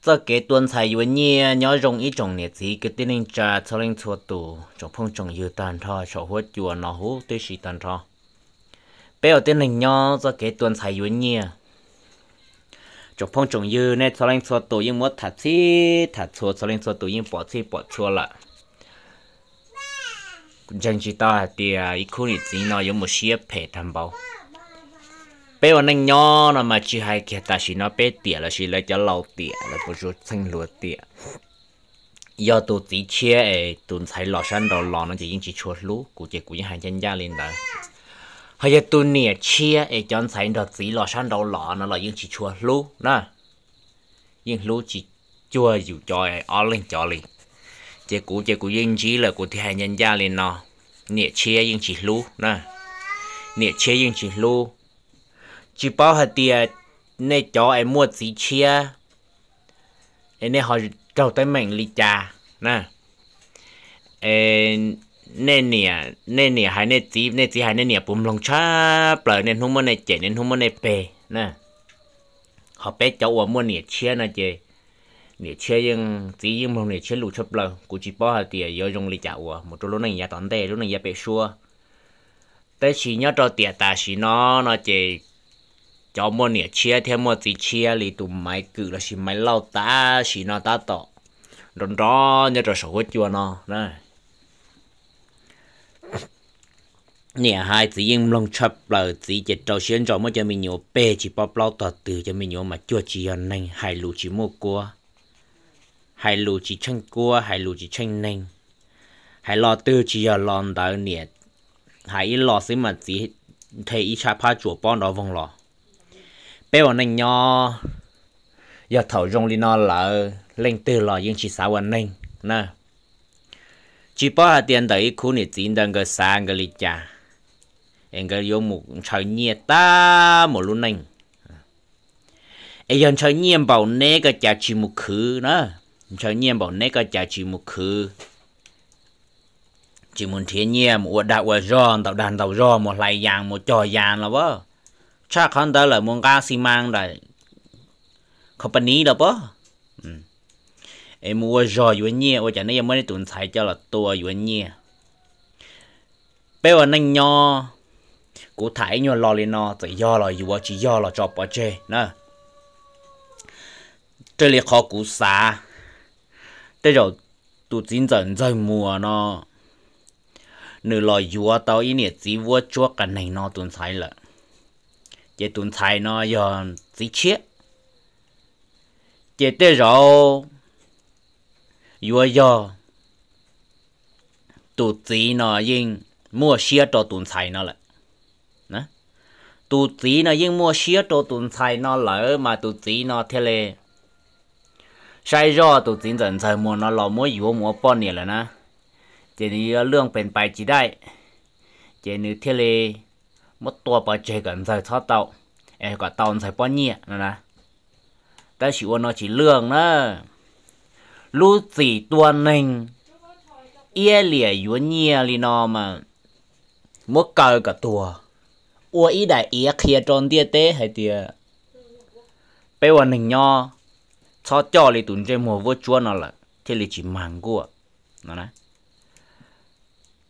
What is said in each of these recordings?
Txoj kev tua ntxhais yuav nyiaj nyob zoo ib tsoom niam txiv kwv tij neej tsa txhua leej txhua tus, tsoom phooj tsoom ywg tag nrho saum huab cua no huv tib si tag nrho. Peb ua tib neeg nyob txoj kev tua ntxhais yuav nyiaj, tsoom phooj tsoom ywg nej txhua leej txhua tus yeej muab tham txhij tham txhua, txhua leej txhua tus yeej pom txhij pom txhua lawm. Ntseeg tsis tau hais tias ib khub niam txiv no yuav mus siab phem tag npaum. Peb ua neej nyob no mas tsis hais kiag tam sim no peb tiam los sis lawv cov laus tiam, lawv puas tsuas txheej hluas tiam. Yog tus txiv tshiab es tus ntxhais los sab nraud los no ces yeej tsis tshua hlub, kuv ces kuv yeej hais ncaj ncaj li ntawd. Ho yog tus niam tshiab es cov ntxhais nrog txiv los sab nraud los no los yeej tsis tshua hlub na, yeej hlub tsis cuag yus cov ob leeg cov li. Ces kuv ces kuv yeej ntsib lawm kuv thiaj hais ncaj ncaj li no, niam tshiab yeej tsis hlub na, niam tshiab yeej tsis hlub. Tsis paub hais tias nej cov es muaj txiv tshiab es nej ho raug teeb meem li cas na. Nej niam, nej niam hais nej txiv, nej txiv hais nej niam puas mloog tshaj plaws, niaj hnub muab nej cem, niaj hnub muab nej peg na. Ho peb cov uas muaj niam tshiab no ces niam tshiab yeej, txiv yeej mloog niam tshiab lus tshaj plaws. Kuv tsis paub hais tias yuav zoo li cas uas mus rau lub neej yav tom ntej, lub neej yav pem suab. Tab sis nyob rau tiam tam sim no no ces cov muaj niam tshiab thiab muaj txiv tshiab li tus Maiv Kwm lossis Maiv Lauj tam sim no tab tom nrov nrov nyob rau saum huab cua no na. Niam hais txiv yeej mloog tshaj plaws, txiv ces rau siab ntso muab cov me nyuam peg tsis paub plaub tog twg, cov me nyuam mas cuag tsis yog neeg, hais lus tsis muaj kuab, hais lus tsis tsheej kuab, hais lus tsis tsheej neeg. Hais lo twg tsis yog lo ntawd, niam hais ib lo xwb mas txiv nthe ib tshab phab tsuas pob nrov voog los. Peb ua neej nyob, yog thaum zoo li no lawm leej twg los yeej tsis xav ua neeg na. Tsis paub hais tias ntawm ib khub niam txiv ntawd nkawd xav nkawd li cas, es nkawd yuav mus ntshaw nyiaj tag mus lub neej. Es yog ntshaw nyiaj npaum neb koj cas tsis mus khwv na, ntshaw nyiaj npaum neb koj cas tsis mus khwv, tsis mus nrhiav nyiaj mus ua dag ua zog, ntaus dag ntaus zog, mus hlais yas mus cog yas los as, tshaj qhov ntawd lawm mus nqa xi mas ntawm company los as. Es mus ua zog yuav nyiaj, ua cas neb yuav muab neb tus ntxhais coj los tua yuav nyiaj? Peb ua neej nyob, kuv tham ib nyuag lo li no, txawm yog los yuav, tsis yog los tso pov tseg na. Raws li qhov kuv xav, tej zaum tus txiv ntxawm Ntxawg Muas no, nws los yuav tau ib niam txiv vuab tsuab qa neeg no tus ntxhais lawm, ces tus ntxhais no yog txiv tshiab, ces tej zaum yuav yog tus txiv no yeej muaj siab rau tus ntxhais no lawm. Tus txiv no yeej muaj siab rau tus ntxhais no lawm mas tus txiv no thiaj li saib zoj tus txiv ntxawm Ntxawg Muas no los muab yuav mus ua poj niam lawm na, ces nws yuav lwj pes pais tsis daij, ces nws thiaj li muab tua pov tseg kom Ntxawg txhob tau, es kom tau Ntxawg pob nyiaj no na. Tab sis ua no tsis lwj na. Lub txim tua neeg iab liam yuav nyiaj li no mas muab kaw kom tuag, ua ib daim iav qhia rau ntiaj teb hais tias peb ua neeg nyob txhob coj li tus ntsej muag vuab tsuab no lawm thiaj li tsis mag nkuaj no.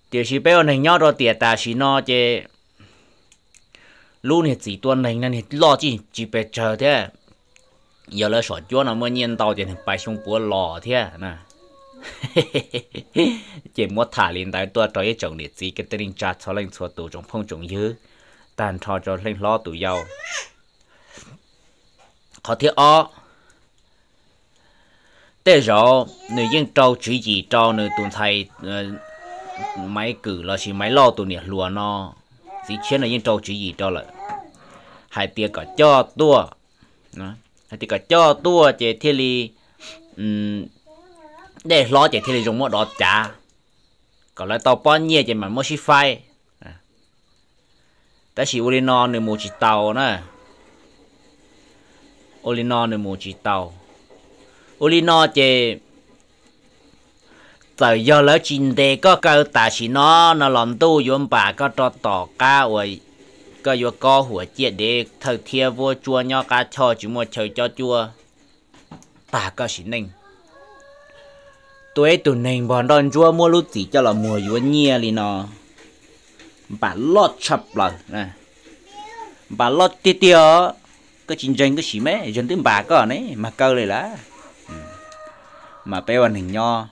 Tiam sis peb ua neeg nyob rau tiam tam sim no ces lub niag txim tua neeg no niag loj tsis pes tsawg thiab. Yog lawv saum cuab no muaj nyiaj ntau ces nws pais xyoo puav los thiab na. Ces muab tham li ntawd tuaj rau ib tsoom niam txiv kwv tij neej tsa txhua leej txhua tus, tsoom phooj tsoom ywg, tag nrho rau leej hlob tus yau. Qhov thib ob, tej zaum nws yeej rau tswv yim rau nws tus ntxhais Maiv Kwm lossis Maiv Lauj tus niam hluas no, txiv tshiab no yeej rau tswv yim rau lawm, hais tias kom coj tuaj, hais tias kom coj tuaj ces thiaj li dej hlob ces thiaj li zoo muab dov cav, kom lawv tau pob nyiaj ces mam muab sib faib. Tab sis ua li no nws mus tsis tau na. Ua li no nws mus tsis tau. Ua li no ces txawm yog lawv tsis ntes koj kaw tam sim no no los ntuj yuav npam koj rau tom qab uas koj yuav kob huam ciaj dev thawj thiab vuab tsuab nyob qab choj tsis muaj chaw cob cuab. tag koj sim neej. Tua ib tug neeg npog nroj ntsuab muab lub txim coj los muag yuav nyiaj li no, npam loj tshaj plaws, npam loj tiag tiag os. Koj tsis ntseeg koj sim me, yog twb npam koj ne mas kaw li lawm. Mas peb ua neeg nyob,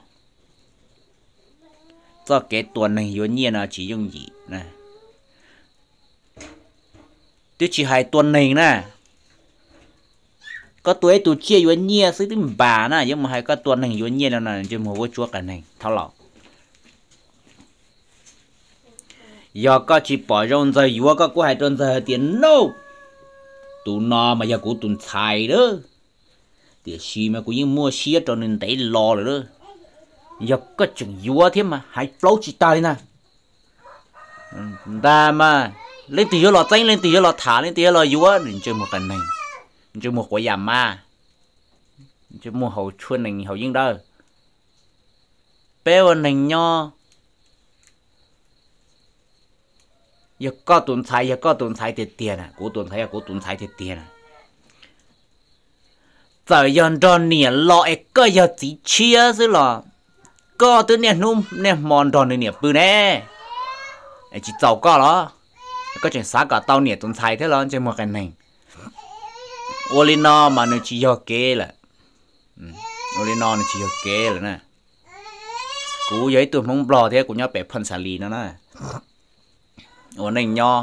txoj kev tua neeg yuav nyiaj no tsis yooj yim. Twb tsis hais tua neeg na, koj tua ib tug tsiaj yuav nyiaj xwb twb npam na, yuav mus hais koj tua neeg yuav nyiaj no, ntsej muag vuab tsuab qias neeg thab los. Yog koj tsis pom zoo ntxawg yuav, koj kuj hais rau ntxawg hais tias no, tus no mas yog kuv tus ntxhais lawm, tiam sis mas kuv yeej muaj siab rau nws ntev los lawm. Yog koj tseem yuav thiab mas hais plaub tsis tag li ntag. Ntag mas, leej twg yuav los txeeb, leej twg yuav los tham, leej twg yuav los yuav, ntsej muag qias neeg, ntsej muag quav yam mab, ntsej muag haus tshuaj nees haus yeeb dawb. Peb ua neeg nyob, yog koj tus ntxhais, yog koj tus ntxhais tiag tiag na, kuv tus ntxhais yog kuv tus ntxhais tiag tiag na, txawm yog nrog niam los es koj yog txiv tshiab xwb los koj twb niaj hnub niaj hmo nrog nws niam pw ne, tsis txaus koj los? Koj tseem xav kom tau niam tus ntxhais thiab los ntsej muag qias neeg? Ua li no mas nws tsis yog kev lawm. Ua li no nws tsis yog kev lawm na. Kuv yog ib tug Hmoob Nplog thiab kuv nyob pem Phooj Xalis no na. Ua neej nyob,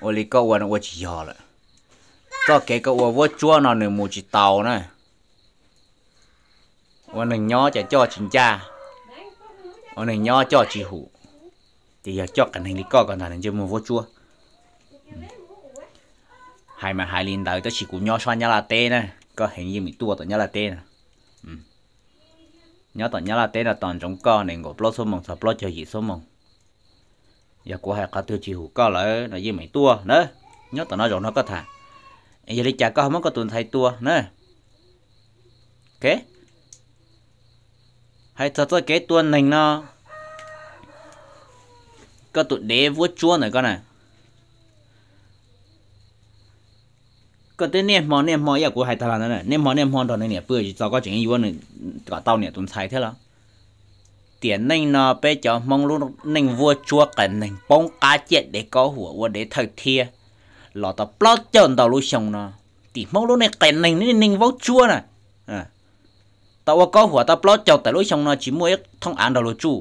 ua li koj ua no ua tsis yog lawm. Txoj kev koj ua vuab tsuab no nws mus tsis tau na. Ua neeg nyob cas coj tsis ncaj, ua neeg nyob coj tsis hum, ces yog coj qias neeg li koj ko ntag ntsej muag vuab tsuab. Hais mas hais li ntawd tab sis kuv nyob sab Nyab Laj teb na, koj heev yeej meem tuaj tom Nyab Laj teb na. Nyob tom Nyab Laj teb no tos ntsoov koj nees nkaum plaub xuab moos txog plaub caug yim xuab moos. Yog kuv hais qhov twg tsis hum koj lawm no yeej meem tuaj na, nyob tom no zaum no koj tham. Yog li cas koj ho muab koj tus ntxhais tua na? Hais txog txoj kev tua neeg no, koj tus dev vuab tsuab ntawm koj na, koj twb niaj hmo niaj hmo ib yam kuv hais tag los ntawd, niaj hmo niaj hmo nrog nws niam pw tsis txaus koj tseem yuav nws kom tau niam tus ntxhais thiab los? Tiam neej no peb cov Hmoob lub neej vuab tsuab qias neeg poob qab ciaj dev kaub huam ua dev thawj thiab los tau plaub caug ntau lub xyoo no. Tim Hmoob lub neej qias neeg, neej vuab tsuab na, tau ua kaub huam tau plaub caug tawm lub xyoo no tsis muaj ib thooj av nrog luag tsuj.